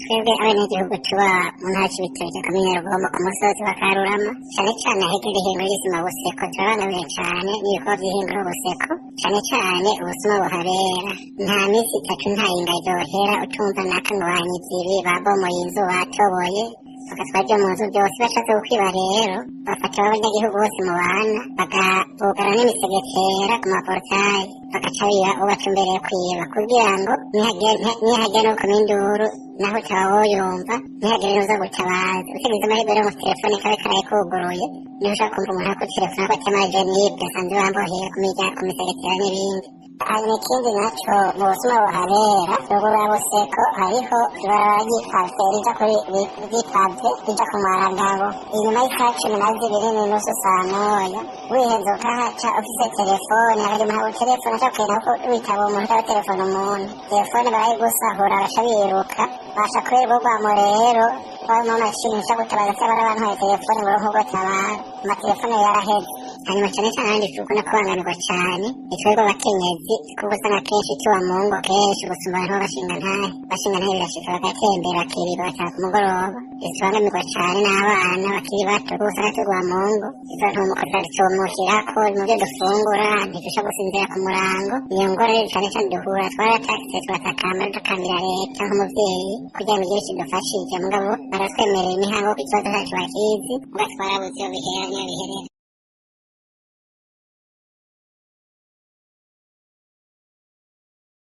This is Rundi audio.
Twebwe abenegihugu tuba mu ntara c'Ibitoke, komine Rugombo, ku musozi wa Karurama, cane cane ahegereye ihinguro ry'isima Buseko, turabangamiwe cane n'ibikorwa vy'ihinguro Buseko, cane cane ubusuma buhabera. Nta misi 3 nta yinga ryohera utumva naka ngo banyize ibi, babomoye inzu, batoboye, bagatwara ibyo mu nzu byose. Bashatse kukwiba rero bafata abanyagihugu bose mu bana, bakabugara n'imisegetera ku maporotayi, bagaca biba ubatumbereye kwiba, kugira ngo nihagera no gukoma induru naho utaba woyumva, ntihagire n'uza gutabaza. Utegereza amahirwe rero mu telefone kabe karaye kuguruye, niho ushaka kumva umuntu akutelefona ko atamaje nibwe nsanze bamboheye ku miryango, ku misegetera n'ibindi. Hanyuma ikindi naco, mu busuma buhabera ruguru ya Buseko, hariho ibarabara ry'ipave rija kuri ry'ipave rija ku Mwaragabo. Inyuma y'isaha 12:30, saa 1, wihenze ukahaca ufise telefone, hari umuntu telefone aca kugenda kuko witaba umuntu cyangwa telefone umuntu, telefone barayigusahura, baca biruka. Basha kubera urwamo rero wabamo mashini uca gutabaza se barabampaye telefone ngo uronke ubwo tabara, amatelefone yaraheze. Hanyuma cyane cyane ahandi dukunda kubangamirwa cyane ni twebwe abakenyezi, kuko usanga kenshi tuba mu ngo kenshi gusumba abantu b'abashingantahe. Abashingantahe birashika bagatembera, bakirirwa, bataha ku mugoroba. Tubangamirwa cyane n'abana bakiri bato, kuko usanga tugwa mu ngo izo ntumuko zitumushirako mu byo dufungura, ntidusha gusinzira ku murango. Iyo ngorane cyane cyane duhura, twaratakise, turatakamba, dutakambira leta nk'umuvyeyi kugira ngo igire ikidufashije, mugabo baratwemerera imihango ko ikibazo cyacu bakizi, muga twarabuze iyo bihera n'iyo biherera.